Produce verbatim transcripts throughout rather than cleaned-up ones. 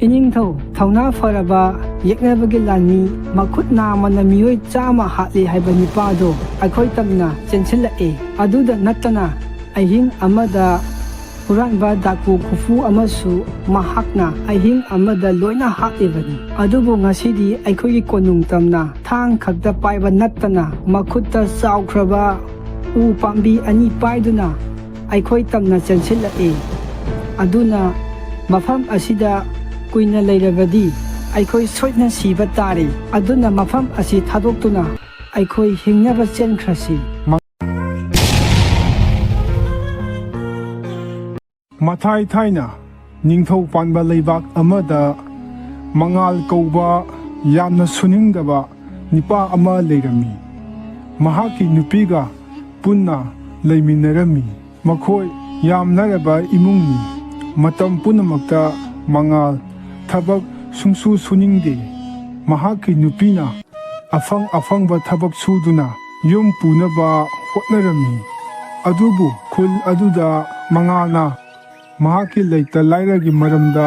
ꯏꯅꯤꯡꯊꯧ, ꯊꯧꯅꯥ ꯐꯔꯕ ꯌꯦꯛꯅꯕꯒꯤ ꯂꯥꯟꯃꯤ ꯃꯈꯨꯠ ꯅꯥꯝꯃꯅ ꯃꯤꯑꯣꯏ ꯆꯥꯝꯃ ꯍꯥꯠꯂꯤ ꯍꯥꯏꯕ ꯅꯨꯄꯥꯗꯣ ꯑꯩꯈꯣꯏ ꯇꯝꯅ ꯆꯦꯟꯁꯤꯜꯂꯛꯑꯦ꯫ ꯑꯗꯨꯗ ꯅꯠꯇꯅ ꯑꯍꯤꯡ ꯑꯃꯗ ꯍꯨꯔꯥꯟꯕ ꯗꯥꯀꯨ ꯈꯨꯐꯨ ꯑꯃꯁꯨ ꯃꯍꯥꯛꯅ ꯑꯍꯤꯡ ꯑꯃꯗ ꯂꯣꯏꯅ ꯍꯥꯠꯂꯤꯕꯅꯤ꯫ ꯑꯗꯨꯕꯨ ꯉꯁꯤꯗꯤ ꯑꯩꯈꯣꯏꯒꯤ ꯀꯣꯅꯨꯡ ꯇꯝꯅ ꯊꯥꯡ ꯈꯛꯇ ꯄꯥꯏꯕ ꯅꯠꯇꯅ ꯃꯈꯨꯠꯇ ꯆꯥꯎꯈ꯭ꯔꯕ ꯎ ꯄꯥꯝꯕꯤ ꯑꯅꯤ ꯄꯥꯏꯗꯨꯅ ꯑꯩꯈꯣꯏ ꯇꯝꯅ ꯆꯦꯟꯁꯤꯜꯂꯛꯏ꯫ ꯑꯗꯨꯅ ꯃꯐꯝ ꯑꯁꯤꯗ ꯀꯨꯏꯅ ꯂꯩꯔꯕꯗꯤ ꯑꯩꯈꯣꯏ ꯁꯣꯏꯗꯅ ꯁꯤꯕ ꯇꯥꯔꯤ꯫ ꯑꯗꯨꯅ ꯃꯐꯝ ꯑꯁꯤ ꯊꯥꯗꯣꯛꯇꯨꯅ ꯑꯩꯈꯣꯏ ꯍꯤꯡꯅꯕ ꯆꯦꯟꯈ꯭ꯔꯁꯤ꯫ ꯃꯊꯥꯏ ꯊꯥꯏꯅ ꯅꯤꯡꯊꯧ ꯄꯥꯟꯕ ꯂꯩꯕꯥꯛ ꯑꯃꯗ ꯃꯉꯥꯜ ꯀꯧꯕ ꯌꯥꯝꯅ ꯁꯨꯅꯤꯡꯗꯕ ꯅꯨꯄꯥ ꯑꯃ ꯂꯩꯔꯝꯃꯤ꯫ ꯃꯍꯥꯛꯀꯤ ꯅꯨꯄꯤꯒ ꯄꯨꯟꯅ ꯂꯩꯃꯤꯟꯅꯔꯝꯃꯤ꯫ ꯃꯈꯣꯏ ꯌꯥꯝ ꯂꯥꯏꯔꯕ ꯏꯃꯨꯡꯅꯤ꯫ ꯃꯇꯝ ꯄꯨꯝꯅꯃꯛꯇ ꯃꯉꯥꯜ ꯊꯕꯛ ꯁꯨꯡꯁꯨ ꯁꯨꯅꯤꯡꯗꯦ꯫ ꯃꯍꯥꯛꯀꯤ ꯅꯨꯄꯤꯅ ꯑꯐꯪ ꯑꯐꯪꯕ ꯊꯕꯛ ꯁꯨꯗꯨꯅ ꯌꯨꯝ ꯄꯨꯅꯕ ꯍꯣꯠꯅꯔꯝꯃꯤ꯫ ꯑꯗꯨꯕꯨ ꯈꯨꯜ ꯑꯗꯨꯗ ꯃꯉꯥꯜꯅ ꯃꯍꯥꯛꯀꯤ ꯂꯩꯇ ꯂꯥꯏꯔꯒꯤ ꯃꯔꯝꯗ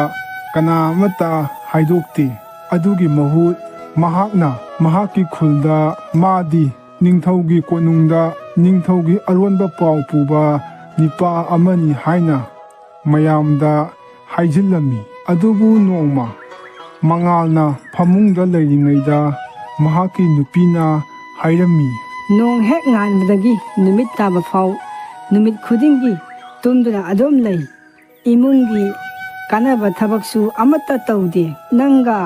ꯀꯅꯥ ꯑꯃꯠꯇ ꯍꯥꯏꯗꯣꯛꯇꯦ꯫ ꯑꯗꯨꯒꯤ ꯃꯍꯨꯠ ꯃꯍꯥꯛꯅ ꯃꯍꯥꯛꯀꯤ ꯈꯨꯜꯗ ꯃꯥꯗꯤ ꯅꯤꯡꯊꯧꯒꯤ ꯀꯣꯅꯨꯡꯗ ꯅꯤꯡꯊꯧꯒꯤ ꯑꯔꯣꯟꯕ ꯄꯥꯎ ꯄꯨꯕ ꯅꯨꯄꯥ ꯑꯃꯅꯤ ꯍꯥꯏꯅ ꯃꯌꯥꯝꯗ ꯍꯥꯏꯖꯤꯜꯂꯝꯃꯤ꯫ ꯑꯗꯨꯕꯨ ꯅꯣꯡꯃ ꯃꯉꯥꯜꯅ ꯐꯃꯨꯡꯗ ꯂꯩꯔꯤꯉꯩꯗ ꯃꯍꯥꯛꯀꯤ ꯅꯨꯄꯤꯅ ꯍꯥꯏꯔꯝꯃꯤ꯫ ꯅꯣꯡ ꯍꯦꯛ ꯉꯥꯟꯕꯗꯒꯤ ꯅꯨꯃꯤꯠ ꯇꯥꯕ ꯐꯥꯎ ꯅꯨꯃꯤꯠ ꯈꯨꯗꯤꯡꯒꯤ ꯇꯨꯝꯗꯨꯅ ꯑꯗꯨꯝ ꯂꯩ꯫ ꯏꯃꯨꯡꯒꯤ ꯀꯥꯟꯅꯕ ꯊꯕꯛꯁꯨ ꯑꯃꯠꯇ ꯇꯧꯗꯦ꯫ ꯅꯪꯒ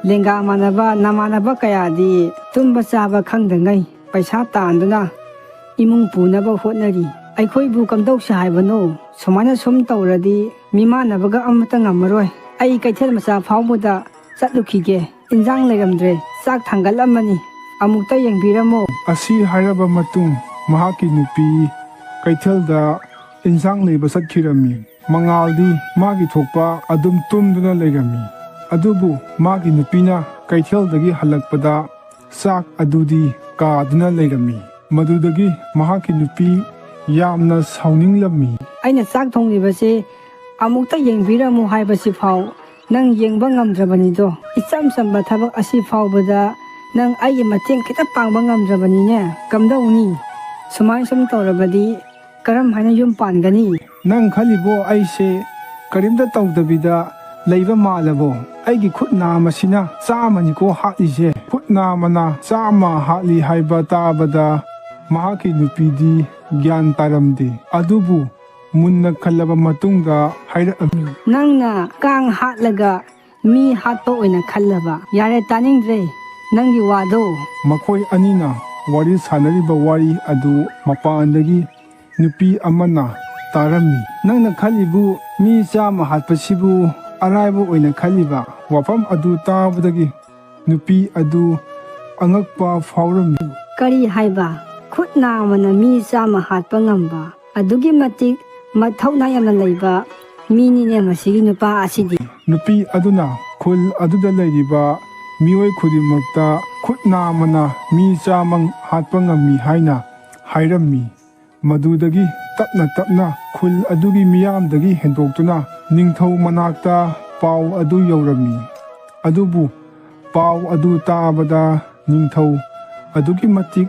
ꯂꯦꯡꯒꯥ ꯃꯥꯟꯅꯕ ꯅꯃꯥꯟꯅꯕ ꯀꯌꯥꯗꯤ ꯇꯨꯝꯕ ꯆꯥꯕ ꯈꯪꯗꯉꯩ ꯄꯩꯁꯥ ꯇꯥꯟꯗꯨꯅ ꯏꯃꯨꯡ ꯄꯨꯅꯕ ꯍꯣꯠꯅꯔꯤ꯫ ꯑꯩꯈꯣꯏꯕꯨ ꯀꯝꯗꯧꯁꯦ ꯍꯥꯏꯕꯅꯣ? ꯁꯨꯃꯥꯏꯅ ꯁꯨꯝ ꯇꯧꯔꯗꯤ ꯃꯤꯃꯥꯟꯅꯕꯒ ꯑꯃꯠꯇ ꯉꯝꯃꯔꯣꯏ꯫ ꯑꯩ ꯀꯩꯊꯦꯜ ꯃꯆꯥ ꯐꯥꯎꯕꯗ ꯆꯠꯂꯨꯈꯤꯒꯦ꯫ ꯏꯟꯖꯥꯡ ꯂꯩꯔꯝꯗ꯭ꯔꯦ꯫ ꯆꯥꯛ ꯊꯥꯡꯒꯠꯂꯝꯃꯅꯤ꯫ ꯑꯃꯨꯛꯇ ꯌꯦꯡꯕꯤꯔꯝꯃꯣ꯫ ꯑꯁꯤ ꯍꯥꯏꯔꯕ ꯃꯇꯨꯡ ꯃꯍꯥꯛꯀꯤ ꯅꯨꯄꯤ ꯀꯩꯊꯦꯜꯗ ꯏꯟꯖꯥꯡ ꯂꯩꯕ ꯆꯠꯈꯤꯔꯝꯃꯤ꯫ ꯃꯉꯥꯜꯗꯤ ꯃꯥꯒꯤ ꯊꯣꯛꯄ ꯑꯗꯨꯝ ꯇꯨꯝꯗꯨꯅ ꯂꯩꯔꯝꯃꯤ꯫ ꯑꯗꯨꯕꯨ ꯃꯥꯒꯤ ꯅꯨꯄꯤꯅ ꯀꯩꯊꯦꯜꯗꯒꯤ ꯍꯜꯂꯛꯄꯗ ꯆꯥꯛ ꯑꯗꯨꯗꯤ ꯀꯥꯗꯨꯅ ꯂꯩꯔꯝꯃꯤ꯫ ꯃꯗꯨꯗꯒꯤ ꯃꯍꯥꯛꯀꯤ ꯅꯨꯄꯤ ꯌꯥꯝꯅ ꯁꯥꯎꯅꯤꯡꯂꯝꯃꯤ꯫ ꯑꯩꯅ ꯆꯥꯛ ꯊꯣꯡꯂꯤꯕꯁꯦ ꯑꯃꯨꯛꯇ ꯌꯦꯡꯕꯤꯔꯝꯃꯨ ꯍꯥꯏꯕꯁꯤꯐꯥꯎ ꯅꯪ ꯌꯦꯡꯕ ꯉꯝꯗ꯭ꯔꯕꯅꯤꯗꯣ꯫ ꯏꯆꯝ ꯆꯝꯕ ꯊꯕꯛ ꯑꯁꯤ ꯐꯥꯎꯕꯗ ꯅꯪ ꯑꯩꯒꯤ ꯃꯇꯦꯡ ꯈꯤꯇ ꯄꯥꯡꯕ ꯉꯝꯗ꯭ꯔꯕꯅꯤꯅꯦ꯫ ꯀꯝꯗꯧꯅꯤ? ꯁꯨꯃꯥꯏ ꯁꯨꯝ ꯇꯧꯔꯕꯗꯤ ꯀꯔꯝ ꯍꯥꯏꯅ ꯌꯨꯝ ꯄꯥꯟꯒꯅꯤ? ꯅꯪ ꯈꯜꯂꯤꯕꯣ ꯑꯩꯁꯦ ꯀꯔꯤꯝꯇ ꯇꯧꯗꯕꯤꯗ ꯂꯩꯕ ꯃꯥꯜꯂꯕꯣ? ꯑꯩꯒꯤ ꯈꯨꯠ ꯅꯥꯝꯃꯁꯤꯅ ꯆꯥꯝꯃꯅꯤꯀꯣ ꯍꯥꯠꯂꯤꯁꯦ꯫ ꯈꯨꯠ ꯅꯥꯝꯃꯅ ꯆꯥꯝꯃ ꯍꯥꯠꯂꯤ ꯍꯥꯏꯕ ꯇꯥꯕꯗ ꯃꯍꯥꯛꯀꯤ ꯅꯨꯄꯤꯗꯤ ꯒ꯭ꯌꯥꯟ ꯇꯥꯔꯝꯗꯦ꯫ ꯑꯗꯨꯕꯨ ꯃꯨꯟꯅ ꯈꯜꯂꯕ ꯃꯇꯨꯡꯗ ꯍꯥꯏꯔꯛꯑꯝꯃꯤ꯫ ꯅꯪꯅ ꯀꯥꯡ ꯍꯥꯠꯂꯒ ꯃꯤ ꯍꯥꯠꯄ ꯑꯣꯏꯅ ꯈꯜꯂꯕ? ꯌꯥꯔꯦ, ꯇꯥꯅꯤꯡꯗ꯭ꯔꯦ ꯅꯪꯒꯤ ꯋꯥꯗꯣ꯫ ꯃꯈꯣꯏ ꯑꯅꯤꯅ ꯋꯥꯔꯤ ꯁꯥꯟꯅꯔꯤꯕ ꯋꯥꯔꯤ ꯑꯗꯨ ꯃꯄꯥꯟꯗꯒꯤ ꯅꯨꯄꯤ ꯑꯃꯅ ꯇꯥꯔꯝꯃꯤ꯫ ꯅꯪꯅ ꯈꯜꯂꯤꯕꯨ ꯃꯤ ꯆꯥꯝꯃ ꯍꯥꯠꯄꯁꯤꯕꯨ ꯑꯔꯥꯏꯕ ꯑꯣꯏꯅ ꯈꯜꯂꯤꯕ? ꯋꯥꯐꯝ ꯑꯗꯨ ꯇꯥꯕꯗꯒꯤ ꯅꯨꯄꯤ ꯑꯗꯨ ꯑꯉꯛꯄ ꯐꯥꯎꯔꯝꯃꯤ꯫ ꯀꯔꯤ ꯍꯥꯏꯕ? ꯈꯨꯠ ꯅꯥꯝꯃꯅ ꯃꯤ ꯆꯥꯝꯃ ꯍꯥꯠꯄ ꯉꯝꯕ? ꯑꯗꯨꯛꯀꯤ ꯃꯇꯤꯛ ꯃꯊꯧꯅꯥ ꯌꯥꯝꯅ ꯂꯩꯕ ꯃꯤꯅꯤꯅꯦ ꯃꯁꯤꯒꯤ ꯅꯨꯄꯥ ꯑꯁꯤꯗꯤ꯫ ꯅꯨꯄꯤ ꯑꯗꯨꯅ ꯈꯨꯜ ꯑꯗꯨꯗ ꯂꯩꯔꯤꯕ ꯃꯤꯑꯣꯏ ꯈꯨꯗꯤꯡꯃꯛꯇ ꯈꯨꯠ ꯅꯥꯝꯃꯅ ꯃꯤ ꯆꯥꯝꯃ ꯍꯥꯠꯄ ꯉꯝꯃꯤ ꯍꯥꯏꯅ ꯍꯥꯏꯔꯝꯃꯤ꯫ ꯃꯗꯨꯗꯒꯤ ꯇꯞꯅ ꯇꯞꯅ ꯈꯨꯜ ꯑꯗꯨꯒꯤ ꯃꯤꯌꯥꯝꯗꯒꯤ ꯍꯦꯟꯗꯣꯛꯇꯨꯅ ꯅꯤꯡꯊꯧ ꯃꯅꯥꯛꯇ ꯄꯥꯎ ꯑꯗꯨ ꯌꯧꯔꯝꯃꯤ꯫ ꯑꯗꯨꯕꯨ ꯄꯥꯎ ꯑꯗꯨ ꯇꯥꯕꯗ ꯅꯤꯡꯊꯧ ꯑꯗꯨꯛꯀꯤ ꯃꯇꯤꯛ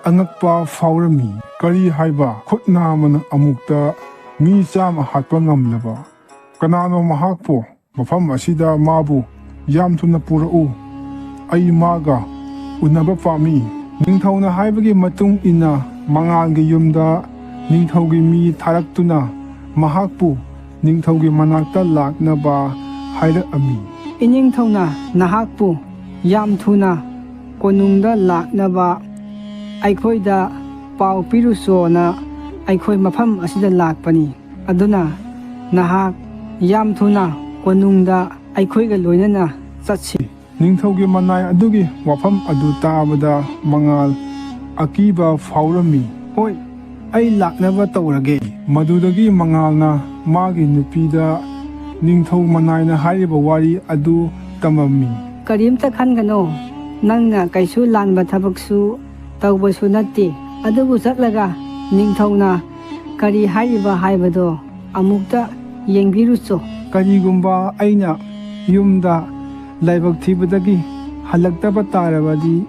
ꯑꯉꯛꯄ ꯐꯥꯎꯔꯝꯃꯤ꯫ ꯀꯔꯤ ꯍꯥꯏꯕ? ꯈꯨꯠ ꯅꯥꯝꯃꯅ ꯑꯃꯨꯛꯇ ꯃꯤ ꯆꯥꯝꯃ ꯍꯥꯠꯄ ꯉꯝꯂꯕ? ꯀꯅꯥꯅꯣ ꯃꯍꯥꯛꯄꯨ ꯃꯐꯝ ꯑꯁꯤꯗ? ꯃꯥꯕꯨ ꯌꯥꯝ ꯊꯨꯅ ꯄꯨꯔꯛꯎ꯫ ꯑꯩ ꯃꯥꯒ ꯎꯅꯕ ꯄꯥꯝꯃꯤ꯫ ꯅꯤꯡꯊꯧꯅ ꯍꯥꯏꯕꯒꯤ ꯃꯇꯨꯡ ꯏꯟꯅ ꯃꯉꯥꯜꯒꯤ ꯌꯨꯝꯗ ꯅꯤꯡꯊꯧꯒꯤ ꯃꯤ ꯊꯥꯔꯛꯇꯨꯅ ꯃꯍꯥꯛꯄꯨ ꯅꯤꯡꯊꯧꯒꯤ ꯃꯅꯥꯛꯇ ꯂꯥꯛꯅꯕ ꯍꯥꯏꯔꯛꯑꯝꯃꯤ꯫ ꯏꯅꯤꯡꯊꯧꯅ ꯅꯍꯥꯛꯄꯨ ꯌꯥꯝ ꯊꯨꯅ ꯀꯣꯅꯨꯡꯗ ꯂꯥꯛꯅꯕ ꯑꯩꯈꯣꯏꯗ ꯄꯥꯎ ꯄꯤꯔꯨꯆꯣꯅ ꯑꯩꯈꯣꯏ ꯃꯐꯝ ꯑꯁꯤꯗ ꯂꯥꯛꯄꯅꯤ꯫ ꯑꯗꯨꯅ ꯅꯍꯥꯛ ꯌꯥꯝ ꯊꯨꯅ ꯀꯣꯅꯨꯡꯗ ꯑꯩꯈꯣꯏꯒ ꯂꯣꯏꯅꯅ ꯆꯠꯁꯤ꯫ ꯅꯤꯡꯊꯧꯒꯤ ꯃꯅꯥꯏ ꯑꯗꯨꯒꯤ ꯋꯥꯐꯝ ꯑꯗꯨ ꯇꯥꯕꯗ ꯃꯉꯥꯜ ꯑꯀꯤꯕ ꯐꯥꯎꯔꯝꯃꯤ꯫ ꯍꯣꯏ, ꯑꯩ ꯂꯥꯛꯅꯕ ꯇꯧꯔꯒꯦ꯫ ꯃꯗꯨꯗꯒꯤ ꯃꯉꯥꯜꯅ ꯃꯥꯒꯤ ꯅꯨꯄꯤꯗ ꯅꯤꯡꯊꯧ ꯃꯅꯥꯏꯅ ꯍꯥꯏꯔꯤꯕ ꯋꯥꯔꯤ ꯑꯗꯨ ꯇꯝꯃꯝꯃꯤ꯫ ꯀꯔꯤꯝꯇ ꯈꯟꯒꯅꯣ, ꯅꯪꯅ ꯀꯩꯁꯨ ꯂꯥꯟꯕ ꯊꯕꯛꯁꯨ ꯇꯧꯕꯁꯨ ꯅꯠꯇꯦ꯫ ꯑꯗꯨꯕꯨ ꯆꯠꯂꯒ ꯅꯤꯡꯊꯧꯅ ꯀꯔꯤ ꯍꯥꯏꯔꯤꯕ ꯍꯥꯏꯕꯗꯣ ꯑꯃꯨꯛꯇ ꯌꯦꯡꯕꯤꯔꯨꯆꯣ꯫ ꯀꯔꯤꯒꯨꯝꯕ ꯑꯩꯅ ꯌꯨꯝꯗ ꯂꯥꯏꯕꯛ ꯊꯤꯕꯗꯒꯤ ꯍꯜꯂꯛꯇꯕ ꯇꯥꯔꯕꯗꯤ,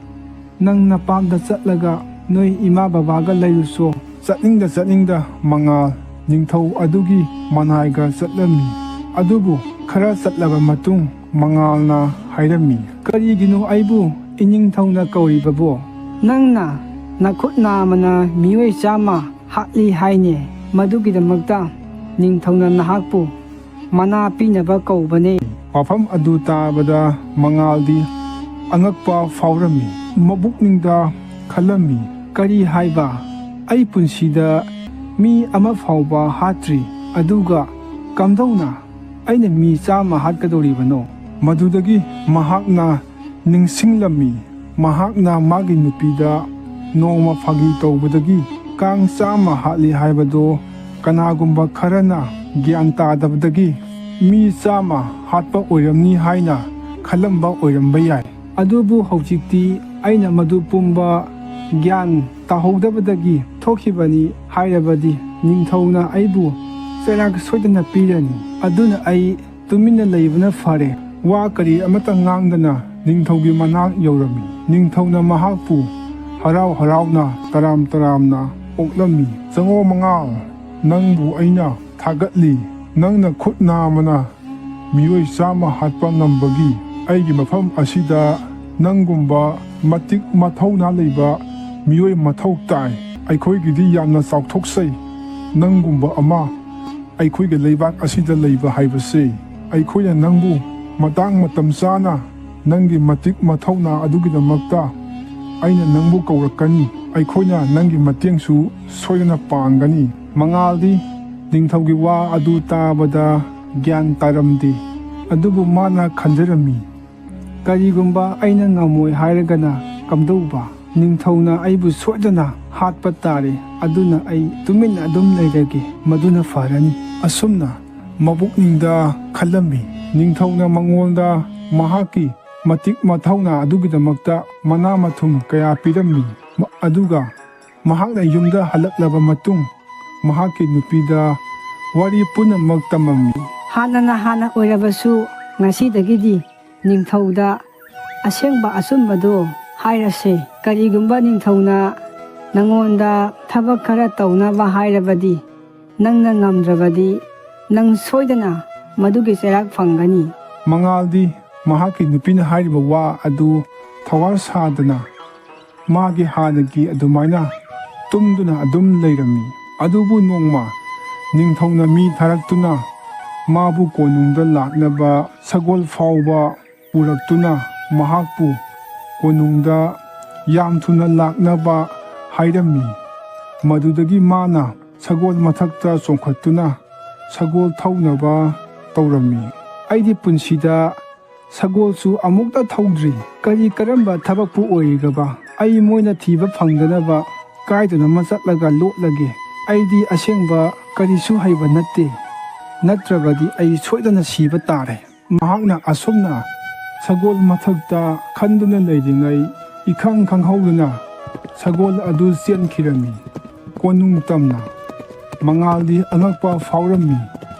ꯅꯪ ꯅꯄꯥꯝꯗ ꯆꯠꯂꯒ ꯅꯣꯏ ꯏꯃꯥ ꯕꯕꯥꯒ ꯂꯩꯔꯨꯁꯣ꯫ ꯆꯠꯅꯤꯡꯗ ꯆꯠꯅꯤꯡꯗ ꯃꯉꯥꯜ ꯅꯤꯡꯊꯧ ꯑꯗꯨꯒꯤ ꯃꯅꯥꯏꯒ ꯆꯠꯂꯝꯃꯤ꯫ ꯑꯗꯨꯕꯨ ꯈꯔ ꯆꯠꯂꯕ ꯃꯇꯨꯡ ꯃꯉꯥꯜꯅ ꯍꯥꯏꯔꯝꯃꯤ, "ꯀꯔꯤꯒꯤꯅꯣ ꯑꯩꯕꯨ ꯏꯅꯤꯡꯊꯧꯅ ꯀꯧꯔꯤꯕꯕꯣ? ꯅꯪꯅ ꯅꯈꯨꯠ ꯅꯥꯝꯃꯅ ꯃꯤꯑꯣꯏ ꯆꯥꯝꯃ ꯍꯥꯠꯂꯤ ꯍꯥꯏꯅꯦ꯫ ꯃꯗꯨꯒꯤꯗꯃꯛꯇ ꯅꯤꯡꯊꯧꯅ ꯅꯍꯥꯛꯄꯨ ꯃꯅꯥ ꯄꯤꯅꯕ ꯀꯧꯕꯅꯦ꯫" ꯋꯥꯐꯝ ꯑꯗꯨ ꯇꯥꯕꯗ ꯃꯉꯥꯜꯗꯤ ꯑꯉꯛꯄ ꯐꯥꯎꯔꯝꯃꯤ꯫ ꯃꯕꯨꯛꯅꯤꯡꯗ ꯈꯜꯂꯝꯃꯤ, "ꯀꯔꯤ ꯍꯥꯏꯕ? ꯑꯩ ꯄꯨꯟꯁꯤꯗ ꯃꯤ ꯑꯃ ꯐꯥꯎꯕ ꯍꯥꯠꯇ꯭ꯔꯤ, ꯑꯗꯨꯒ ꯀꯝꯗꯧꯅ ꯑꯩꯅ ꯃꯤ ꯆꯥꯝꯃ ꯍꯥꯠꯀꯗꯧꯔꯤꯕꯅꯣ?" ꯃꯗꯨꯗꯒꯤ ꯃꯍꯥꯛꯅ ꯅꯤꯡꯁꯤꯡꯂꯝꯃꯤ꯫ ꯃꯍꯥꯛꯅ ꯃꯥꯒꯤ ꯅꯨꯄꯤꯗ ꯅꯣꯡꯃ ꯐꯥꯒꯤ ꯇꯧꯕꯗꯒꯤ ꯀꯥꯡ ꯆꯥꯝꯃ ꯍꯥꯠꯂꯤ ꯍꯥꯏꯕꯗꯨ ꯀꯅꯥꯒꯨꯝꯕ ꯈꯔꯅ ꯒ꯭ꯌꯥꯟ ꯇꯥꯗꯕꯗꯒꯤ ꯃꯤ ꯆꯥꯝꯃ ꯍꯥꯠꯄ ꯑꯣꯏꯔꯝꯅꯤ ꯍꯥꯏꯅ ꯈꯜꯂꯝꯕ ꯑꯣꯏꯔꯝꯕ ꯌꯥꯏ꯫ ꯑꯗꯨꯕꯨ ꯍꯧꯖꯤꯛꯇꯤ ꯑꯩꯅ ꯃꯗꯨ ꯄꯨꯝꯕ ꯒ꯭ꯌꯥꯟ ꯇꯥꯍꯧꯗꯕꯗꯒꯤ ꯊꯣꯛꯈꯤꯕꯅꯤ ꯍꯥꯏꯔꯕꯗꯤ ꯅꯤꯡꯊꯧꯅ ꯑꯩꯕꯨ ꯆꯩꯔꯥꯛ ꯁꯣꯏꯗꯅ ꯄꯤꯔꯅꯤ꯫ ꯑꯗꯨꯅ ꯑꯩ ꯇꯨꯃꯤꯟꯅ ꯂꯩꯕꯅ ꯐꯔꯦ꯫ ꯋꯥ ꯀꯔꯤ ꯑꯃꯠꯇ ꯉꯥꯡꯗꯅ ꯅꯤꯡꯊꯧꯒꯤ ꯃꯅꯥꯛ ꯌꯧꯔꯝꯃꯤ꯫ ꯅꯤꯡꯊꯧꯅ ꯃꯍꯥꯛꯄꯨ ꯍꯔꯥꯎ ꯍꯔꯥꯎꯅ ꯇꯔꯥꯝ ꯇꯔꯥꯝꯅ ꯑꯣꯛꯂꯝꯃꯤ꯫ "ꯆꯉꯣ ꯃꯉꯥꯜ, ꯅꯪꯕꯨ ꯑꯩꯅ ꯊꯥꯒꯠꯂꯤ꯫ ꯅꯪꯅ ꯈꯨꯠ ꯅꯥꯝꯃꯅ ꯃꯤꯑꯣꯏ ꯆꯥꯝꯃ ꯍꯥꯠꯄ ꯉꯝꯕꯒꯤ ꯑꯩꯒꯤ ꯃꯐꯝ ꯑꯁꯤꯗ ꯅꯪꯒꯨꯝꯕ ꯃꯇꯤꯛ ꯃꯊꯧꯅꯥ ꯂꯩꯕ ꯃꯤꯑꯣꯏ ꯃꯊꯧ ꯇꯥꯏ꯫ ꯑꯩꯈꯣꯏꯒꯤꯗꯤ ꯌꯥꯝꯅ ꯆꯥꯎꯊꯣꯛꯆꯩ ꯅꯪꯒꯨꯝꯕ ꯑꯃ ꯑꯩꯈꯣꯏꯒꯤ ꯂꯩꯕꯥꯛ ꯑꯁꯤꯗ ꯂꯩꯕ ꯍꯥꯏꯕꯁꯤ꯫ ꯑꯩꯈꯣꯏꯅ ꯅꯪꯕꯨ ꯃꯇꯥꯡ ꯃꯇꯝ ꯆꯥꯅ ꯅꯪꯒꯤ ꯃꯇꯤꯛ ꯃꯊꯧꯅꯥ ꯑꯗꯨꯒꯤꯗꯃꯛꯇ ꯑꯩꯅ ꯅꯪꯕꯨ ꯀꯧꯔꯛꯀꯅꯤ꯫ ꯑꯩꯈꯣꯏꯅ ꯅꯪꯒꯤ ꯃꯇꯦꯡꯁꯨ ꯁꯣꯏꯗꯅ ꯄꯥꯡꯒꯅꯤ꯫" ꯃꯉꯥꯜꯗꯤ ꯅꯤꯡꯊꯧꯒꯤ ꯋꯥ ꯑꯗꯨ ꯇꯥꯕꯗ ꯒ꯭ꯌꯥꯟ ꯇꯥꯔꯝꯗꯦ꯫ ꯑꯗꯨꯕꯨ ꯃꯥꯅ ꯈꯟꯖꯔꯝꯃꯤ, "ꯀꯔꯤꯒꯨꯝꯕ ꯑꯩꯅ ꯉꯝꯃꯣꯏ ꯍꯥꯏꯔꯒꯅ ꯀꯝꯗꯧꯕ? ꯅꯤꯡꯊꯧꯅ ꯑꯩꯕꯨ ꯁꯣꯏꯗꯅ ꯍꯥꯠꯄ ꯇꯥꯔꯦ꯫ ꯑꯗꯨꯅ ꯑꯩ ꯇꯨꯃꯤꯟꯅ ꯑꯗꯨꯝ ꯂꯩꯔꯒꯦ꯫ ꯃꯗꯨꯅ ꯐꯔꯅꯤ꯫" ꯑꯁꯨꯝꯅ ꯃꯕꯨꯛꯅꯤꯡꯗ ꯈꯜꯂꯝꯃꯤ꯫ ꯅꯤꯡꯊꯧꯅ ꯃꯉꯣꯟꯗ ꯃꯍꯥꯛꯀꯤ ꯃꯇꯤꯛ ꯃꯊꯧꯅꯥ ꯑꯗꯨꯒꯤꯗꯃꯛꯇ ꯃꯅꯥ ꯃꯊꯨꯝ ꯀꯌꯥ ꯄꯤꯔꯝꯃꯤ꯫ ꯃ-, ꯑꯗꯨꯒ ꯃꯍꯥꯛꯅ ꯌꯨꯝꯗ ꯍꯜꯂꯛꯂꯕ ꯃꯇꯨꯡ, ꯃꯍꯥꯛꯀꯤ ꯅꯨꯄꯤꯗ ꯋꯥꯔꯤ ꯄꯨꯝꯅꯃꯛ ꯇꯝꯃꯝꯃꯤ꯫ ꯍꯥꯟꯅꯅ ꯍꯥꯟꯅ ꯑꯣꯏꯔꯕꯁꯨ, ꯉꯁꯤꯗꯒꯤꯗꯤ ꯅꯤꯡꯊꯧꯗ ꯑꯁꯦꯡꯕ ꯑꯆꯨꯝꯕꯗꯣ ꯍꯥꯏꯔꯁꯦ꯫ ꯀꯔꯤꯒꯨꯝꯕ ꯅꯤꯡꯊꯧꯅ ꯅꯉꯣꯟꯗ ꯊꯕꯛ ꯈꯔ ꯇꯧꯅꯕ ꯍꯥꯏꯔꯕꯗꯤ, ꯅꯪꯅ ꯉꯝꯗ꯭ꯔꯕꯗꯤ, ꯅꯪ ꯁꯣꯏꯗꯅ ꯃꯗꯨꯒꯤ ꯆꯩꯔꯥꯛ ꯐꯪꯒꯅꯤ꯫ ꯃꯉꯥꯜꯗꯤ ꯃꯍꯥꯛꯀꯤ ꯅꯨꯄꯤꯅ ꯍꯥꯏꯔꯤꯕ ꯋꯥ ꯑꯗꯨ ꯊꯋꯥ ꯁꯥꯗꯅ ꯃꯥꯒꯤ ꯍꯥꯟꯅꯒꯤ ꯑꯗꯨꯃꯥꯏꯅ ꯇꯨꯝꯗꯨꯅ ꯑꯗꯨꯝ ꯂꯩꯔꯝꯃꯤ꯫ ꯑꯗꯨꯕꯨ ꯅꯣꯡꯃ ꯅꯤꯡꯊꯧꯅ ꯃꯤ ꯊꯥꯔꯛꯇꯨꯅ ꯃꯥꯕꯨ ꯀꯣꯅꯨꯡꯗ ꯂꯥꯛꯅꯕ ꯁꯒꯣꯜ ꯐꯥꯎꯕ ꯄꯨꯔꯛꯇꯨꯅ ꯃꯍꯥꯛꯄꯨ ꯀꯣꯅꯨꯡꯗ ꯌꯥꯝ ꯊꯨꯅ ꯂꯥꯛꯅꯕ ꯍꯥꯏꯔꯝꯃꯤ꯫ ꯃꯗꯨꯗꯒꯤ ꯃꯥꯅ ꯁꯒꯣꯜ ꯃꯊꯛꯇ ꯆꯣꯡꯈꯠꯇꯨꯅ ꯁꯒꯣꯜ ꯊꯧꯅꯕ ꯇꯧꯔꯝꯃꯤ꯫ ꯑꯩꯗꯤ ꯄꯨꯟꯁꯤꯗ ꯁꯒꯣꯜꯁꯨ ꯑꯃꯨꯛꯇ ꯊꯧꯗ꯭ꯔꯤ꯫ ꯀꯔꯤ ꯀꯔꯝꯕ ꯊꯕꯛꯄꯨ ꯑꯣꯏꯔꯤꯒꯕ? ꯑꯩ ꯃꯣꯏꯅ ꯊꯤꯕ ꯐꯪꯗꯅꯕ ꯀꯥꯏꯗꯅꯣꯃ ꯆꯠꯂꯒ ꯂꯣꯠꯂꯒꯦ꯫ ꯑꯩꯗꯤ ꯑꯁꯦꯡꯕ ꯀꯔꯤꯁꯨ ꯍꯩꯕ ꯅꯠꯇꯦ꯫ ꯅꯠꯇ꯭ꯔꯕꯗꯤ ꯑꯩ ꯁꯣꯏꯗꯅ ꯁꯤꯕ ꯇꯥꯔꯦ꯫ ꯃꯍꯥꯛꯅ ꯑꯁꯨꯝꯅ ꯁꯒꯣꯜ ꯃꯊꯛꯇ ꯈꯟꯗꯨꯅ ꯂꯩꯔꯤꯉꯩ, ꯏꯈꯪ ꯈꯪꯍꯧꯗꯅ ꯁꯒꯣꯜ ꯑꯗꯨ ꯆꯦꯟꯈꯤꯔꯝꯃꯤ꯫ ꯀꯣꯅꯨꯡ ꯇꯝꯅ ꯃꯉꯥꯜꯗꯤ ꯑꯉꯛꯄ ꯐꯥꯎꯔꯝꯃꯤ꯫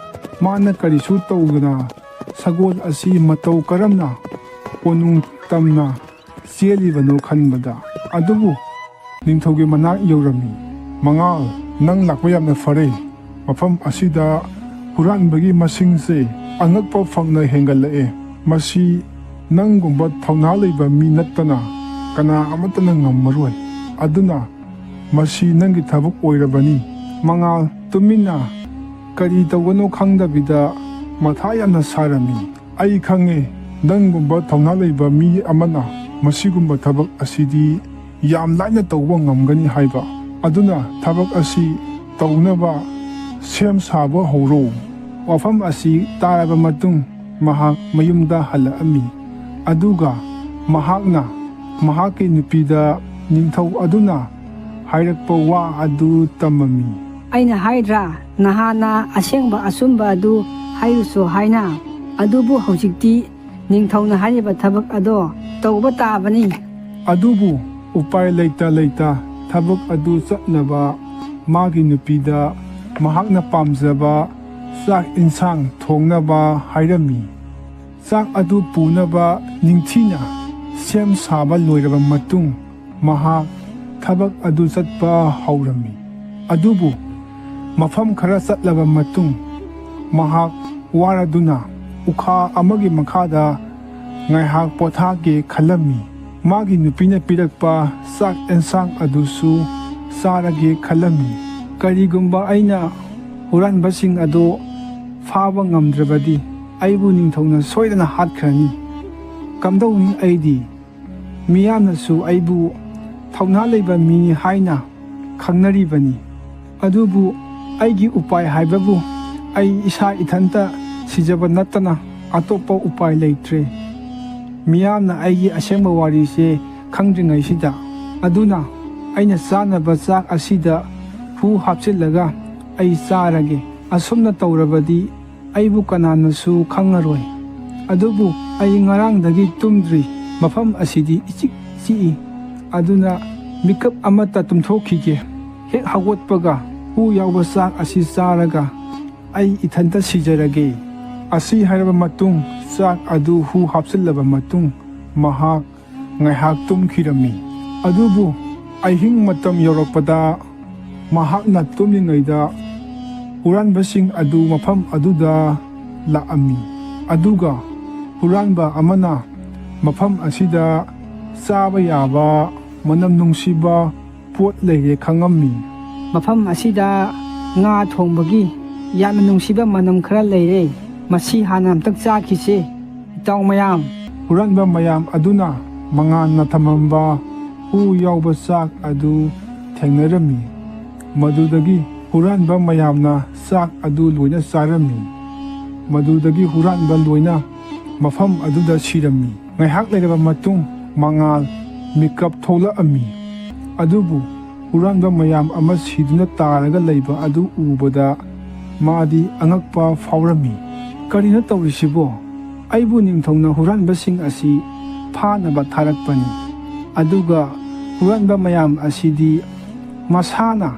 ꯃꯥꯅ ꯀꯔꯤꯁꯨ ꯇꯧꯗꯅ ꯁꯒꯣꯜ ꯑꯁꯤ ꯃꯇꯧ ꯀꯔꯝꯅ ꯀꯣꯅꯨꯡ ꯇꯝꯅ ꯆꯦꯜꯂꯤꯕꯅꯣ ꯈꯟꯕꯗ꯫ ꯑꯗꯨꯕꯨ ꯅꯤꯡꯊꯧꯒꯤ ꯃꯅꯥꯛ ꯌꯧꯔꯝꯃꯤ꯫ "ꯃꯉꯥꯜ, ꯅꯪ ꯂꯥꯛꯄ ꯌꯥꯝꯅ ꯐꯔꯦ꯫ ꯃꯐꯝ ꯑꯁꯤꯗ ꯍꯨꯔꯥꯟꯕꯒꯤ ꯃꯁꯤꯡꯁꯦ ꯑꯉꯛꯄ ꯐꯪꯅ ꯍꯦꯟꯒꯠꯂꯛꯑꯦ꯫ ꯃꯁꯤ ꯅꯪꯒꯨꯝꯕ ꯊꯧꯅꯥ ꯂꯩꯕ ꯃꯤ ꯅꯠꯇꯅ ꯀꯅꯥ ꯑꯃꯠꯇꯅ ꯉꯝꯃꯔꯣꯏ꯫ ꯑꯗꯨꯅ ꯃꯁꯤ ꯅꯪꯒꯤ ꯊꯕꯛ ꯑꯣꯏꯔꯕꯅꯤ꯫" ꯃꯉꯥꯜ ꯇꯨꯃꯤꯟꯅ ꯀꯔꯤ ꯇꯧꯒꯅꯣ ꯈꯪꯗꯕꯤꯗ ꯃꯊꯥ ꯌꯥꯝꯅ ꯁꯥꯔꯝꯃꯤ꯫ "ꯑꯩ ꯈꯪꯉꯦ, ꯅꯪꯒꯨꯝꯕ ꯊꯧꯅꯥ ꯂꯩꯕ ꯃꯤ ꯑꯃꯅ ꯃꯁꯤꯒꯨꯝꯕ ꯊꯕꯛ ꯑꯁꯤꯗꯤ ꯌꯥꯝ ꯂꯥꯏꯅ ꯇꯧꯕ ꯉꯝꯒꯅꯤ ꯍꯥꯏꯕ꯫ ꯑꯗꯨꯅ ꯊꯕꯛ ꯑꯁꯤ ꯇꯧꯅꯕ ꯁꯦꯝ ꯁꯥꯕ ꯍꯧꯔꯣ꯫" ꯋꯥꯐꯝ ꯑꯁꯤ ꯇꯥꯔꯕ ꯃꯇꯨꯡ ꯃꯍꯥꯛ ꯃꯌꯨꯝꯗ ꯍꯜꯂꯛꯑꯝꯃꯤ꯫ ꯑꯗꯨꯒ ꯃꯍꯥꯛꯅ ꯃꯍꯥꯛꯀꯤ ꯅꯨꯄꯤꯗ ꯅꯤꯡꯊꯧ ꯑꯗꯨꯅ ꯍꯥꯏꯔꯛꯄ ꯋꯥ ꯑꯗꯨ ꯇꯝꯃꯝꯃꯤ꯫ "ꯑꯩꯅ ꯍꯥꯏꯗ꯭ꯔꯥ, ꯅꯍꯥꯟꯅ ꯑꯁꯦꯡꯕ ꯑꯆꯨꯝꯕ ꯑꯗꯨ ꯍꯥꯏꯔꯨꯁꯨ ꯍꯥꯏꯅ? ꯑꯗꯨꯕꯨ ꯍꯧꯖꯤꯛꯇꯤ ꯅꯤꯡꯊꯧꯅ ꯍꯥꯏꯔꯤꯕ ꯊꯕꯛ ꯑꯗꯣ ꯇꯧꯕ ꯇꯥꯕꯅꯤ꯫" ꯑꯗꯨꯕꯨ ꯎꯄꯥꯏ ꯂꯩꯇ ꯂꯩꯇ ꯊꯕꯛ ꯑꯗꯨ ꯆꯠꯅꯕ ꯃꯥꯒꯤ ꯅꯨꯄꯤꯗ ꯃꯍꯥꯛꯅ ꯄꯥꯝꯖꯕ ꯆꯥꯛ ꯏꯟꯁꯥꯡ ꯊꯣꯡꯅꯕ ꯍꯥꯏꯔꯝꯃꯤ꯫ ꯆꯥꯛ ꯑꯗꯨ ꯄꯨꯅꯕ ꯅꯤꯡꯊꯤꯅ ꯁꯦꯝ ꯁꯥꯕ ꯂꯣꯏꯔꯕ ꯃꯇꯨꯡ, ꯃꯍꯥꯛ ꯊꯕꯛ ꯑꯗꯨ ꯆꯠꯄ ꯍꯧꯔꯝꯃꯤ꯫ ꯑꯗꯨꯕꯨ ꯃꯐꯝ ꯈꯔ ꯆꯠꯂꯕ ꯃꯇꯨꯡ, ꯃꯍꯥꯛ ꯋꯥꯔꯗꯨꯅ ꯎꯈꯥ ꯑꯃꯒꯤ ꯃꯈꯥꯗ ꯉꯥꯏꯍꯥꯛ ꯄꯣꯊꯥꯒꯦ ꯈꯜꯂꯝꯃꯤ꯫ ꯃꯥꯒꯤ ꯅꯨꯄꯤꯅ ꯄꯤꯔꯛꯄ ꯆꯥꯛ ꯑꯦꯟꯁꯥꯡ ꯑꯗꯨꯁꯨ ꯆꯥꯔꯒꯦ ꯈꯜꯂꯝꯃꯤ꯫ "ꯀꯔꯤꯒꯨꯝꯕ ꯑꯩꯅ ꯍꯨꯔꯥꯟꯕꯁꯤꯡ ꯑꯗꯨ ꯐꯥꯕ ꯉꯝꯗ꯭ꯔꯕꯗꯤ, ꯑꯩꯕꯨ ꯅꯤꯡꯊꯧꯅ ꯁꯣꯏꯗꯅ ꯍꯥꯠꯈ꯭ꯔꯅꯤ꯫ ꯀꯝꯗꯧꯅꯤ ꯑꯩꯗꯤ? ꯃꯤꯌꯥꯝꯅꯁꯨ ꯑꯩꯕꯨ ꯊꯧꯅꯥ ꯂꯩꯕ ꯃꯤꯅꯤ ꯍꯥꯏꯅ ꯈꯪꯅꯔꯤꯕꯅꯤ꯫ ꯑꯗꯨꯕꯨ ꯑꯩꯒꯤ ꯎꯄꯥꯏ ꯍꯥꯏꯕꯕꯨ ꯑꯩ ꯏꯁꯥ ꯏꯊꯟꯇ ꯁꯤꯖꯕ ꯅꯠꯇꯅ ꯑꯇꯣꯞꯄ ꯎꯄꯥꯏ ꯂꯩꯇ꯭ꯔꯦ꯫ ꯃꯤꯌꯥꯝꯅ ꯑꯩꯒꯤ ꯑꯁꯦꯡꯕ ꯋꯥꯔꯤꯁꯦ ꯈꯪꯗ꯭ꯔꯤꯉꯩꯁꯤꯗ꯫ ꯑꯗꯨꯅ ꯑꯩꯅ ꯆꯥꯅꯕ ꯆꯥꯛ ꯑꯁꯤꯗ ꯍꯨ ꯍꯥꯞꯆꯤꯜꯂꯒ ꯑꯩ ꯆꯥꯔꯒꯦ꯫ ꯑꯁꯨꯝꯅ ꯇꯧꯔꯕꯗꯤ ꯑꯩꯕꯨ ꯀꯅꯥꯅꯁꯨ ꯈꯪꯉꯔꯣꯏ꯫ ꯑꯗꯨꯕꯨ ꯑꯩ ꯉꯔꯥꯡꯗꯒꯤ ꯇꯨꯝꯗ꯭ꯔꯤ꯫ ꯃꯐꯝ ꯑꯁꯤꯗꯤ ꯏꯆꯤꯛ ꯆꯤꯛꯏ꯫ ꯑꯗꯨꯅ ꯃꯤꯀꯞ ꯑꯃꯠꯇ ꯇꯨꯝꯊꯣꯛꯈꯤꯒꯦ꯫ ꯍꯦꯛ ꯍꯧꯒꯠꯄꯒ ꯍꯨ ꯌꯥꯎꯕ ꯆꯥꯛ ꯑꯁꯤ ꯆꯥꯔꯒ ꯑꯩ ꯏꯊꯟꯇ ꯁꯤꯖꯔꯒꯦ꯫" ꯑꯁꯤ ꯍꯥꯏꯔꯕ ꯃꯇꯨꯡ, ꯆꯥꯛ ꯑꯗꯨ ꯍꯨ ꯍꯥꯞꯆꯤꯜꯂꯕ ꯃꯇꯨꯡ, ꯃꯍꯥꯛ ꯉꯥꯏꯍꯥꯛ ꯇꯨꯝꯈꯤꯔꯝꯃꯤ꯫ ꯑꯗꯨꯕꯨ ꯑꯍꯤꯡ ꯃꯇꯝ ꯌꯧꯔꯛꯄꯗ, ꯃꯍꯥꯛꯅ ꯇꯨꯝꯂꯤꯉꯩꯗ ꯍꯨꯔꯥꯟꯕꯁꯤꯡ ꯑꯗꯨ ꯃꯐꯝ ꯑꯗꯨꯗ ꯂꯥꯛꯑꯝꯃꯤ꯫ ꯑꯗꯨꯒ ꯍꯨꯔꯥꯟꯕ ꯑꯃꯅ ꯃꯐꯝ ꯑꯁꯤꯗ ꯆꯥꯕ ꯌꯥꯕ ꯃꯅꯝ ꯅꯨꯡꯁꯤꯕ ꯄꯣꯠ ꯂꯩꯔꯦ ꯈꯪꯉꯝꯃꯤ꯫ "ꯃꯐꯝ ꯑꯁꯤꯗ ꯉꯥ ꯊꯣꯡꯕꯒꯤ ꯌꯥꯝꯅ ꯅꯨꯡꯁꯤꯕ ꯃꯅꯝ ꯈꯔ ꯂꯩꯔꯦ꯫ ꯃꯁꯤ ꯍꯥꯟꯅ ꯑꯝꯇꯪ ꯆꯥꯈꯤꯁꯦ, ꯏꯇꯥꯎ ꯃꯌꯥꯝ꯫" ꯍꯨꯔꯥꯟꯕ ꯃꯌꯥꯝ ꯑꯗꯨꯅ ꯃꯉꯥꯜꯅ ꯊꯝꯃꯝꯕ ꯍꯨ ꯌꯥꯎꯕ ꯆꯥꯛ ꯑꯗꯨ ꯊꯦꯡꯅꯔꯝꯃꯤ꯫ ꯃꯗꯨꯗꯒꯤ ꯍꯨꯔꯥꯟꯕ ꯃꯌꯥꯝꯅ ꯆꯥꯛ ꯑꯗꯨ ꯂꯣꯏꯅ ꯆꯥꯔꯝꯃꯤ꯫ ꯃꯗꯨꯗꯒꯤ ꯍꯨꯔꯥꯟꯕ ꯂꯣꯏꯅ ꯃꯐꯝ ꯑꯗꯨꯗ ꯁꯤꯔꯝꯃꯤ꯫ ꯉꯥꯏꯍꯥꯛ ꯂꯩꯔꯕ ꯃꯇꯨꯡ, ꯃꯉꯥꯜ ꯃꯤꯀꯞ ꯊꯣꯛꯂꯛꯑꯝꯃꯤ꯫ ꯑꯗꯨꯕꯨ ꯍꯨꯔꯥꯟꯕ ꯃꯌꯥꯝ ꯑꯃ ꯁꯤꯗꯨꯅ ꯇꯥꯔꯒ ꯂꯩꯕ ꯑꯗꯨ ꯎꯕꯗ, ꯃꯥꯗꯤ ꯑꯉꯛꯄ ꯐꯥꯎꯔꯝꯃꯤ꯫ "ꯀꯔꯤꯅꯣ ꯇꯧꯔꯤꯁꯤꯕꯣ? ꯑꯩꯕꯨ ꯅꯤꯡꯊꯧꯅ ꯍꯨꯔꯥꯟꯕꯁꯤꯡ ꯑꯁꯤ ꯐꯥꯅꯕ ꯊꯥꯔꯛꯄꯅꯤ꯫ ꯑꯗꯨꯒ ꯍꯨꯔꯥꯟꯕ ꯃꯌꯥꯝ ꯑꯁꯤꯗꯤ ꯃꯁꯥꯅ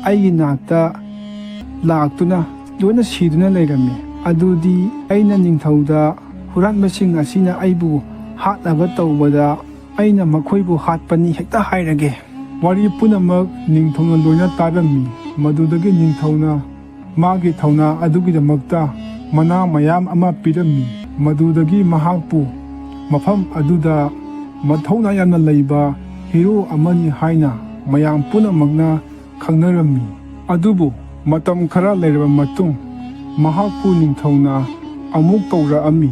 ꯑꯩꯒꯤ ꯅꯥꯛꯇ ꯂꯥꯛꯇꯨꯅ ꯂꯣꯏꯅ ꯁꯤꯗꯨꯅ ꯂꯩꯔꯝꯃꯤ꯫ ꯑꯗꯨꯗꯤ ꯑꯩꯅ ꯅꯤꯡꯊꯧꯗ ꯍꯨꯔꯥꯟꯕꯁꯤꯡ ꯑꯁꯤꯅ ꯑꯩꯕꯨ ꯍꯥꯠꯅꯕ ꯇꯧꯕꯗ ꯑꯩꯅ ꯃꯈꯣꯏꯕꯨ ꯍꯥꯠꯄꯅꯤ ꯍꯦꯛꯇ ꯍꯥꯏꯔꯒꯦ꯫ ꯋꯥꯔꯤ ꯄꯨꯝꯅꯃꯛ ꯅꯤꯡꯊꯧꯅ ꯂꯣꯏꯅ ꯇꯥꯔꯝꯃꯤ꯫ ꯃꯗꯨꯗꯒꯤ ꯅꯤꯡꯊꯧꯅ ꯃꯥꯒꯤ ꯊꯧꯅꯥ ꯑꯗꯨꯒꯤꯗꯃꯛꯇ ꯃꯅꯥ ꯃꯌꯥꯝ ꯑꯃ ꯄꯤꯔꯝꯃꯤ꯫ ꯃꯗꯨꯗꯒꯤ ꯃꯍꯥꯛꯄꯨ ꯃꯐꯝ ꯑꯗꯨꯗ ꯃꯊꯧꯅꯥ ꯌꯥꯝꯅ ꯂꯩꯕ ꯍꯤꯔꯣ ꯑꯃꯅꯤ ꯍꯥꯏꯅ ꯃꯌꯥꯝ ꯄꯨꯝꯅꯃꯛꯅ ꯈꯪꯅꯔꯝꯃꯤ꯫ ꯑꯗꯨꯕꯨ ꯃꯇꯝ ꯈꯔ ꯂꯩꯔꯕ ꯃꯇꯨꯡ, ꯃꯍꯥꯛꯄꯨ ꯅꯤꯡꯊꯧꯅ ꯑꯃꯨꯛ ꯀꯧꯔꯛꯑꯝꯃꯤ꯫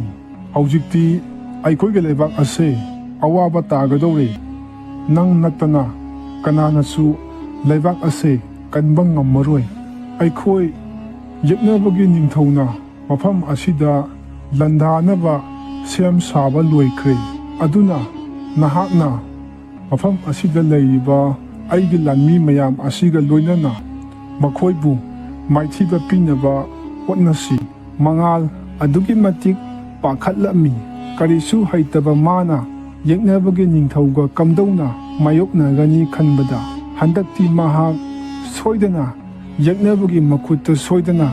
"ꯍꯧꯖꯤꯛꯇꯤ ꯑꯩꯈꯣꯏꯒꯤ ꯂꯩꯕꯥꯛ ꯑꯁꯦ ꯑꯋꯥꯕ ꯇꯥꯒꯗꯧꯔꯦ꯫ ꯅꯪ ꯅꯠꯇꯅ ꯀꯅꯥꯅꯁꯨ ꯂꯩꯕꯥꯛ ꯑꯁꯦ ꯀꯟꯕ ꯉꯝꯃꯔꯣꯏ꯫ ꯑꯩꯈꯣꯏ ꯌꯦꯛꯅꯕꯒꯤ ꯅꯤꯡꯊꯧꯅ ꯃꯐꯝ ꯑꯁꯤꯗ ꯂꯥꯟꯗꯥꯅꯕ ꯁꯦꯝ ꯁꯥꯕ ꯂꯣꯏꯈ꯭ꯔꯦ꯫ ꯑꯗꯨꯅ ꯅꯍꯥꯛꯅ ꯃꯐꯝ ꯑꯁꯤꯗ ꯂꯩꯔꯤꯕ ꯑꯩꯒꯤ ꯂꯥꯟꯃꯤ ꯃꯌꯥꯝ ꯑꯁꯤꯒ ꯂꯣꯏꯅꯅ ꯃꯈꯣꯏꯕꯨ ꯃꯥꯏꯊꯤꯕ ꯄꯤꯅꯕ ꯍꯣꯠꯅꯁꯤ꯫" ꯃꯉꯥꯜ ꯑꯗꯨꯛꯀꯤ ꯃꯇꯤꯛ ꯄꯥꯈꯠꯂꯝꯃꯤ꯫ ꯀꯔꯤꯁꯨ ꯍꯩꯇꯕ ꯃꯥꯅ ꯌꯦꯛꯅꯕꯒꯤ ꯅꯤꯡꯊꯧꯒ ꯀꯝꯗꯧꯅ ꯃꯥꯌꯣꯛꯅꯒꯅꯤ ꯈꯟꯕꯗ, ꯍꯟꯗꯛꯇꯤ ꯃꯍꯥꯛ ꯁꯣꯏꯗꯅ ꯌꯦꯛꯅꯕꯒꯤ ꯃꯈꯨꯠꯇ ꯁꯣꯏꯗꯅ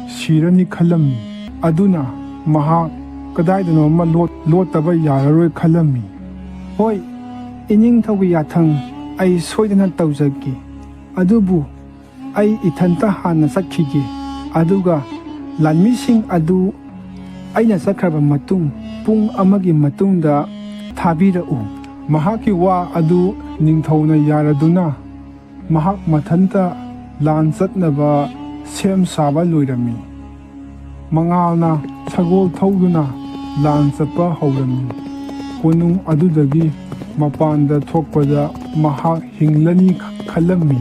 ꯁꯤꯔꯅꯤ ꯈꯜꯂꯝꯃꯤ꯫ ꯑꯗꯨꯅ ꯃꯍꯥꯛ ꯀꯗꯥꯏꯗꯅꯣꯃ ꯂꯣꯠ-, ꯂꯣꯠꯇꯕ ꯌꯥꯔꯔꯣꯏ ꯈꯜꯂꯝꯃꯤ꯫ "ꯍꯣꯏ, ꯏꯅꯤꯡꯊꯧꯒꯤ ꯌꯥꯊꯪ ꯑꯩ ꯁꯣꯏꯗꯅ ꯇꯧꯖꯒꯦ꯫ ꯑꯗꯨꯕꯨ ꯑꯩ ꯏꯊꯟꯇ ꯍꯥꯟꯅ ꯆꯠꯈꯤꯒꯦ꯫ ꯑꯗꯨꯒ ꯂꯥꯟꯃꯤꯁꯤꯡ ꯑꯗꯨ ꯑꯩꯅ ꯆꯠꯈ꯭ꯔꯕ ꯃꯇꯨꯡ ꯄꯨꯡ ꯑꯃꯒꯤ ꯃꯇꯨꯡꯗ ꯊꯥꯕꯤꯔꯛꯎ꯫" ꯃꯍꯥꯛꯀꯤ ꯋꯥ ꯑꯗꯨ ꯅꯤꯡꯊꯧꯅ ꯌꯥꯔꯗꯨꯅ ꯃꯍꯥꯛ ꯃꯊꯟꯇ ꯂꯥꯟ ꯆꯠꯅꯕ ꯁꯦꯝ ꯁꯥꯕ ꯂꯣꯏꯔꯝꯃꯤ꯫ ꯃꯉꯥꯜꯅ ꯁꯒꯣꯜ ꯊꯧꯗꯨꯅ ꯂꯥꯟ ꯆꯠꯄ ꯍꯧꯔꯝꯃꯤ꯫ ꯀꯣꯅꯨꯡ ꯑꯗꯨꯗꯒꯤ ꯃꯄꯥꯟꯗ ꯊꯣꯛꯄꯗ ꯃꯍꯥꯛ ꯍꯤꯡꯂꯅꯤ ꯈꯜꯂꯝꯃꯤ꯫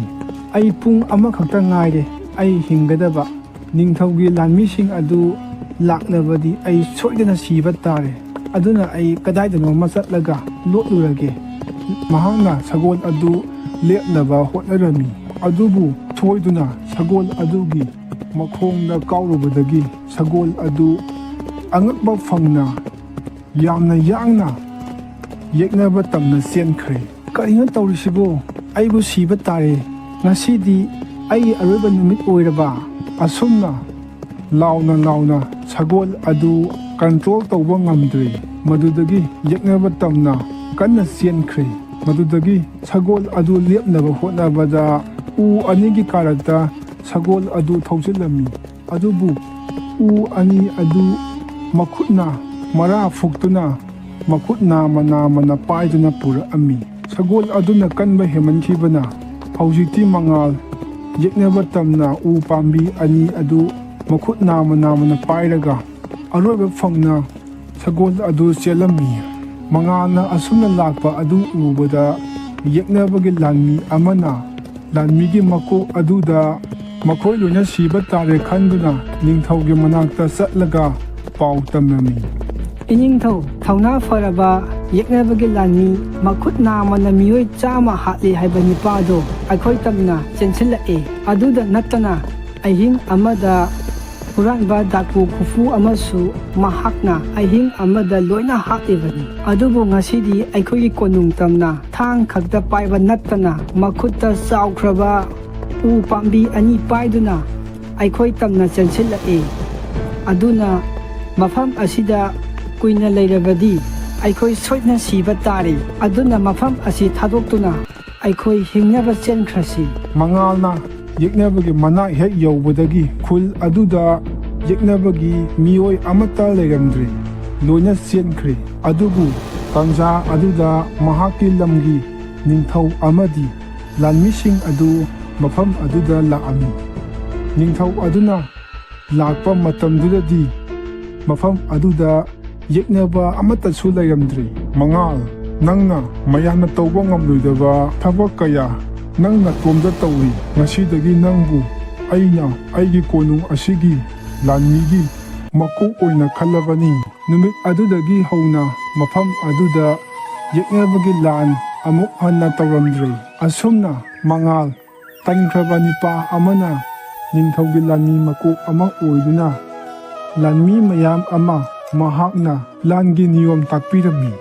"ꯑꯩ ꯄꯨꯡ ꯑꯃꯈꯛꯇ ꯉꯥꯏꯔꯦ꯫ ꯑꯩ ꯍꯤꯡꯒꯗꯕ꯫ ꯅꯤꯡꯊꯧꯒꯤ ꯂꯥꯟꯃꯤꯁꯤꯡ ꯑꯗꯨ ꯂꯥꯛꯂꯕꯗꯤ ꯑꯩ ꯁꯣꯏꯗꯅ ꯁꯤꯕ ꯇꯥꯔꯦ꯫ ꯑꯗꯨꯅ ꯑꯩ ꯀꯗꯥꯏꯗꯅꯣꯃ ꯆꯠꯂꯒ ꯂꯣꯠꯂꯨꯔꯒꯦ꯫" ꯃꯍꯥꯛꯅ ꯁꯒꯣꯜ ꯑꯗꯨ ꯂꯦꯞꯅꯕ ꯍꯣꯠꯅꯔꯝꯃꯤ꯫ ꯑꯗꯨꯕꯨ ꯁꯣꯏꯗꯨꯅ ꯁꯒꯣꯜ ꯑꯗꯨꯒꯤ ꯃꯈꯣꯡꯗ ꯀꯥꯎꯔꯨꯕꯗꯒꯤ ꯁꯒꯣꯜ ꯑꯗꯨ ꯑꯉꯛꯄ ꯐꯪꯅ ꯌꯥꯝꯅ ꯌꯥꯡꯅ ꯌꯦꯛꯅꯕ ꯇꯝꯅ ꯆꯦꯟꯈ꯭ꯔꯦ꯫ "ꯀꯔꯤꯅꯣ ꯇꯧꯔꯤꯁꯤꯕꯨ? ꯑꯩꯕꯨ ꯁꯤꯕ ꯇꯥꯔꯦ꯫ ꯉꯁꯤꯗꯤ ꯑꯩꯒꯤ ꯑꯔꯣꯏꯕ ꯅꯨꯃꯤꯠ ꯑꯣꯏꯔꯕ?" ꯑꯁꯨꯝꯅ ꯂꯥꯎꯅ ꯂꯥꯎꯅ ꯁꯒꯣꯜ ꯑꯗꯨ ꯀꯟꯇ꯭ꯔꯣꯜ ꯇꯧꯕ ꯉꯝꯗ꯭ꯔꯦ꯫ ꯃꯗꯨꯗꯒꯤ ꯌꯦꯛꯅꯕ ꯇꯝꯅ ꯀꯟꯅ ꯆꯦꯟꯈ꯭ꯔꯦ꯫ ꯃꯗꯨꯗꯒꯤ ꯁꯒꯣꯜ ꯑꯗꯨ ꯂꯦꯞꯅꯕ ꯍꯣꯠꯅꯕꯗ ꯎ ꯑꯅꯤꯒꯤ ꯀꯥꯔꯛꯇ ꯁꯒꯣꯜ ꯑꯗꯨ ꯊꯧꯖꯤꯜꯂꯝꯃꯤ꯫ ꯑꯗꯨꯕꯨ ꯎ ꯑꯅꯤ ꯑꯗꯨ ꯃꯈꯨꯠꯅ ꯃꯔꯥ ꯐꯨꯛꯇꯨꯅ ꯃꯈꯨꯠ ꯅꯥꯝꯃ ꯅꯥꯝꯃꯅ ꯄꯥꯏꯗꯨꯅ ꯄꯨꯔꯛꯑꯝꯃꯤ꯫ ꯁꯒꯣꯜ ꯑꯗꯨꯅ ꯀꯟꯕ ꯍꯦꯟꯃꯟꯈꯤꯕꯅ ꯍꯧꯖꯤꯛꯇꯤ ꯃꯉꯥꯜ ꯌꯦꯛꯅꯕ ꯇꯝꯅ ꯎ ꯄꯥꯝꯕꯤ ꯑꯅꯤ ꯑꯗꯨ ꯃꯈꯨꯠ ꯅꯥꯝꯃ ꯅꯥꯝꯃꯅ ꯄꯥꯏꯔꯒ ꯑꯔꯣꯏꯕ ꯐꯪꯅ ꯁꯒꯣꯜ ꯑꯗꯨ ꯆꯦꯜꯂꯝꯃꯤ꯫ ꯃꯉꯥꯜꯅ ꯑꯁꯨꯝꯅ ꯂꯥꯛꯄ ꯑꯗꯨ ꯎꯕꯗ ꯌꯦꯛꯅꯕꯒꯤ ꯂꯥꯟꯃꯤ ꯑꯃꯅ ꯂꯥꯟꯃꯤꯒꯤ ꯃꯀꯣꯛ ꯑꯗꯨꯗ ꯃꯈꯣꯏ ꯂꯣꯏꯅ ꯁꯤꯕ ꯇꯥꯔꯦ ꯈꯟꯗꯨꯅ ꯅꯤꯡꯊꯧꯒꯤ ꯃꯅꯥꯛꯇ ꯆꯠꯂꯒ ꯄꯥꯎ ꯇꯝꯂꯝꯃꯤ꯫ "ꯏꯅꯤꯡꯊꯧ, ꯊꯧꯅꯥ ꯐꯔꯕ ꯌꯦꯛꯅꯕꯒꯤ ꯂꯥꯟꯃꯤ ꯃꯈꯨꯠ ꯅꯥꯝꯃꯅ ꯃꯤꯑꯣꯏ ꯆꯥꯝꯃ ꯍꯥꯠꯂꯤ ꯍꯥꯏꯕ ꯅꯤꯄꯥꯗꯣ ꯑꯩꯈꯣꯏ ꯇꯝꯅ ꯆꯦꯟꯁꯤꯜꯂꯛꯑꯦ꯫ ꯑꯗꯨꯗ ꯅꯠꯇꯅ ꯑꯍꯤꯡ ꯑꯃꯗ ꯍꯨꯔꯥꯟꯕ ꯗꯥꯀꯨ ꯈꯨꯐꯨ ꯑꯃꯁꯨ ꯃꯍꯥꯛꯅ ꯑꯍꯤꯡ ꯑꯃꯗ ꯂꯣꯏꯅ ꯍꯥꯠꯂꯤꯕꯅꯤ꯫ ꯑꯗꯨꯕꯨ ꯉꯁꯤꯗꯤ ꯑꯩꯈꯣꯏꯒꯤ ꯀꯣꯅꯨꯡ ꯇꯝꯅ ꯊꯥꯡ ꯈꯛꯇ ꯄꯥꯏꯕ ꯅꯠꯇꯅ ꯃꯈꯨꯠꯇ ꯆꯥꯎꯈ꯭ꯔꯕ ꯎ ꯄꯥꯝꯕꯤ ꯑꯅꯤ ꯄꯥꯏꯗꯨꯅ ꯑꯩꯈꯣꯏ ꯇꯝꯅ ꯆꯦꯟꯁꯤꯜꯂꯛꯏ꯫ ꯑꯗꯨꯅ ꯃꯐꯝ ꯑꯁꯤꯗ ꯀꯨꯏꯅ ꯂꯩꯔꯕꯗꯤ ꯑꯩꯈꯣꯏ ꯁꯣꯏꯗꯅ ꯁꯤꯕ ꯇꯥꯔꯦ꯫ ꯑꯗꯨꯅ ꯃꯐꯝ ꯑꯁꯤ ꯊꯥꯗꯣꯛꯇꯨꯅ ꯑꯩꯈꯣꯏ ꯍꯤꯡꯅꯕ ꯆꯦꯟꯈ꯭ꯔꯁꯤ꯫" ꯃꯉꯥꯜꯅ ꯌꯦꯛꯅꯕꯒꯤ ꯃꯅꯥꯛ ꯍꯦꯛ ꯌꯧꯕꯗꯒꯤ ꯈꯨꯜ ꯑꯗꯨꯗ ꯌꯦꯛꯅꯕꯒꯤ ꯃꯤꯑꯣꯏ ꯑꯃꯠꯇ ꯂꯩꯔꯝꯗ꯭ꯔꯦ꯫ ꯂꯣꯏꯅ ꯆꯦꯟꯈ꯭ꯔꯦ꯫ ꯑꯗꯨꯕꯨ ꯇꯥꯟꯖꯥ ꯑꯗꯨꯗ ꯃꯍꯥꯛꯀꯤ ꯂꯝꯒꯤ ꯅꯤꯡꯊꯧ ꯑꯃꯗꯤ ꯂꯥꯟꯃꯤꯁꯤꯡ ꯑꯗꯨ ꯃꯐꯝ ꯑꯗꯨꯗ ꯂꯥꯛꯑꯝꯃꯤ꯫ ꯅꯤꯡꯊꯧ ꯑꯗꯨꯅ ꯂꯥꯛꯄ ꯃꯇꯝꯗꯨꯗꯗꯤ ꯃꯐꯝ ꯑꯗꯨꯗ ꯌꯦꯛꯅꯕ ꯑꯃꯠꯇꯁꯨ ꯂꯩꯔꯝꯗ꯭ꯔꯤ꯫ "ꯃꯉꯥꯜ, ꯅꯪꯅ ꯃꯌꯥꯝꯅ ꯇꯧꯕ ꯉꯝꯂꯣꯏꯗꯕ ꯊꯕꯛ ꯀꯌꯥ ꯅꯪ ꯅꯇꯣꯝꯇ ꯇꯧꯏ꯫ ꯉꯁꯤꯗꯒꯤ ꯅꯪꯕꯨ ꯑꯩꯅ ꯑꯩꯒꯤ ꯀꯣꯅꯨꯡ ꯑꯁꯤꯒꯤ ꯂꯥꯟꯃꯤꯒꯤ ꯃꯀꯣꯛ ꯑꯣꯏꯅ ꯈꯜꯂꯕꯅꯤ꯫" ꯅꯨꯃꯤꯠ ꯑꯗꯨꯗꯒꯤ ꯍꯧꯅ ꯃꯐꯝ ꯑꯗꯨꯗ ꯌꯦꯛꯅꯕꯒꯤ ꯂꯥꯟ ꯑꯃꯨꯛ ꯍꯟꯅ ꯇꯧꯔꯝꯗ꯭ꯔꯦ꯫ ꯑꯁꯨꯝꯅ ꯃꯉꯥꯜ ꯇꯟꯈ꯭ꯔꯕ ꯅꯤꯄꯥ ꯑꯃꯅ ꯅꯤꯡꯊꯧꯒꯤ ꯂꯥꯟꯃꯤ ꯃꯀꯣꯛ ꯑꯃ ꯑꯣꯏꯗꯨꯅ ꯂꯥꯟꯃꯤ ꯃꯌꯥꯝ ꯑꯃ ꯃꯍꯥꯛꯅ ꯂꯥꯟꯒꯤ ꯅꯤꯌꯣꯝ ꯇꯥꯛꯄꯤꯔꯝꯃꯤ꯫